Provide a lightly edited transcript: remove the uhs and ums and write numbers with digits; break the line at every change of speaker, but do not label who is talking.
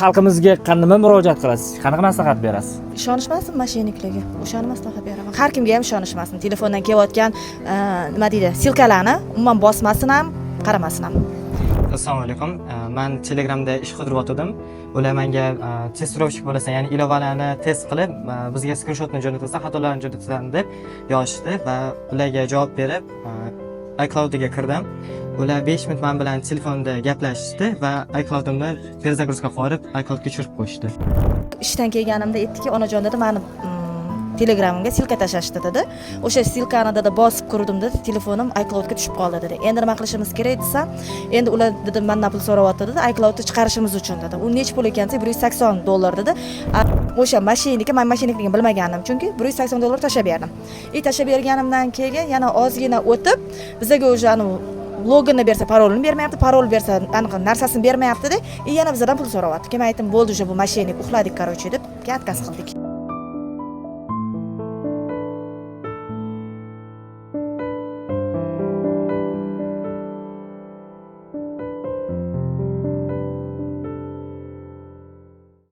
Xalqimizga nima murojaat qilasiz, qanaqa maslahat berasiz?
Ishonishmasin мошенник larga, o'shani maslahat beraman. Har kimga ham ishonishmasin. Telefondan kelayotgan nima deydi, ссылка larni umuman bosmasin ham, qaramasin ham.
Assalomu alaykum. Man Telegramda ish qidiryotgandim. Ular menga тестировщик bo'lasan, ya'ni ilovalarni test qilib, bizga skrinshotni jo'natasan, xatolarni jo'natasan deb yozishdi va ularga javob berib, iCloudga kirdim. Ular 5 minut men bilan telefonda gaplashishdi va iCloudimni перезагрузка qilib yuborib, iCloudga tushirib qo'yishdi.
Ishdan kelganimda aytdiki, onajon dedi, mani Telegramimga ссылка tashlashdi dedi. O'sha ссылка ni dedi, bosib ko'rdim dedi, telefonim iCloudga tushib qoldi dedi. Endi nima qilishimiz kerak desam, endi ular dedi, mandan pul so'rayapti dedi, iCloudni chiqarishimiz uchun dedi. U nechi pul ekan desa, 180 dollar dedi. O'sha мошенник ka man мошенник ligini bilmagandim, chunki 180 dollar tashlab berdim. И tashlab berganimdan keyin yana ozgina o'tib bizaga уже anavi loginni bersa, parolini bermayapti, parol bersa, anaqa narsasini bermayaptida. И yana bizdan pul so'rayapti. Keyin man aytdim, bo'ldi уже, bu мошенник, uxladik, короче, deb keyin отказ qildik.